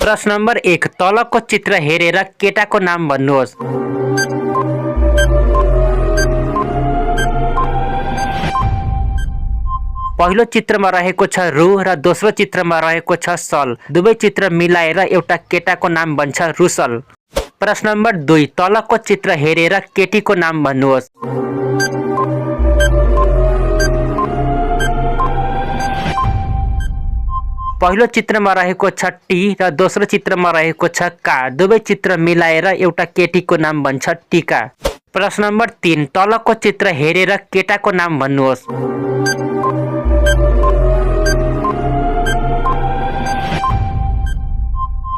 प्रश्न नम्बर 1, तलको चित्र हेरेर केटाको नाम भन्नुहोस्। पहिलो चित्रमा रहेको छ रु र दोस्रो चित्रमा रहेको छ सल। दुवै चित्र मिलाएर एउटा केटाको नाम बन्छ रुसल। प्रश्न नम्बर 2, तलको चित्र हेरेर केटीको नाम भन्नुहोस्। पहिलो चित्रमा रहेको छ टी र दोस्रो चित्रमा रहेको छ का। दुवै चित्र मिलाएर एउटा केटीको नाम बन्छ टीका। प्रश्न नम्बर 3, तलको चित्र हेरेर केटाको नाम भन्नुहोस्।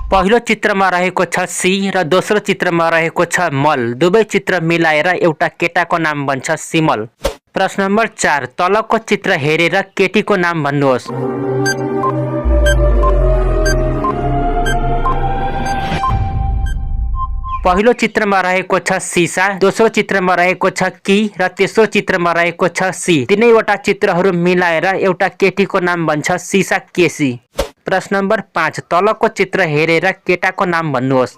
पहिलो चित्रमा रहेको छ सी र दोस्रो चित्रमा रहेको छ मल। दुवै चित्र मिलाएर एउटा केटाको नाम बन्छ सिमल। प्रश्न नम्बर 4, तलको चित्र हेरेर केटीको नाम भन्नुहोस्। पहिलो चित्रमा रहेको छ सीसा, दोस्रो चित्रमा रहेको छ की र तेस्रो चित्रमा रहेको छ सी। तीनैवटा चित्रहरू मिलाएर एउटा केटीको नाम बन्छ सीसा केसी। प्रश्न नम्बर 5, तलको चित्र हेरेर केटाको नाम भन्नुहोस्।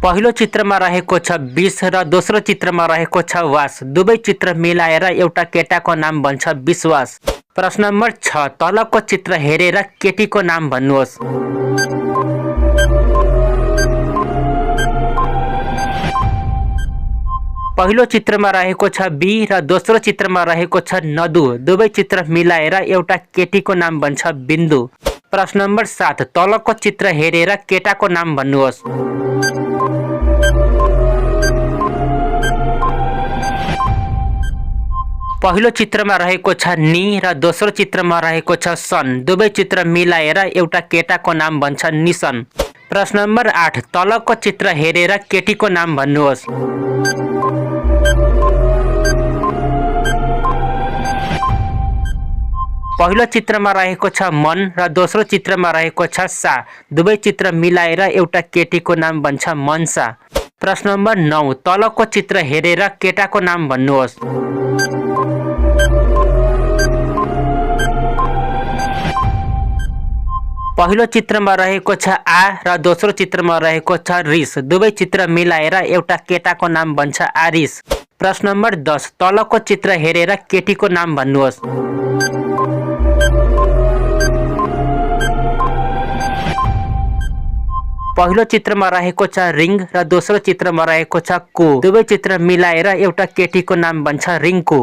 पहिलो चित्रमा रहेको छ विष र दोस्रो चित्रमा रहेको छ वास। दुवै चित्र मिलाएर एउटा केटाको नाम बन्छ विश्वास। प्रश्न नम्बर 6, तलको चित्र हेरेर केटीको नाम भन्नुहोस्। पहिलो चित्रमा रहेको छ बी र दोस्रो चित्रमा रहेको छ नदु। दुवै चित्र मिलाएर एउटा केटीको नाम बन्छ बिन्दु। प्रश्न नम्बर 7, तलको चित्र हेरेर केटाको नाम भन्नुहोस्। पहिलो चित्रमा रहेको छ नि र दोस्रो चित्रमा रहेको छ सन। दुवै चित्र मिलाएर एउटा केटाको नाम बन्छ निसन। प्रश्न नम्बर 8, तलको चित्र हेरेर केटीको नाम भन्नुहोस्। पहिलो चित्रमा रहेको छ मन र दोस्रो चित्रमा रहेको छ सा। दुवै चित्र मिलाएर एउटा केटीको नाम बन्छ मनसा। प्रश्न नम्बर 9, तलको चित्र हेरेर केटाको नाम भन्नुहोस्। पहिलो चित्रमा रहेको छ आ र दोस्रो चित्रमा रहेको छ रिस। दुवै चित्र मिलाएर एउटा केटाको नाम बन्छ आरिस। प्रश्न नम्बर 10, तलको चित्र हेरेर केटीको नाम भन्नुहोस्। पहिलो चित्रमा रहेको छ रिङ र दोस्रो चित्रमा रहेको छ को। दुवै चित्र मिलाएर एउटा केटीको नाम बन्छ रिङ्कु।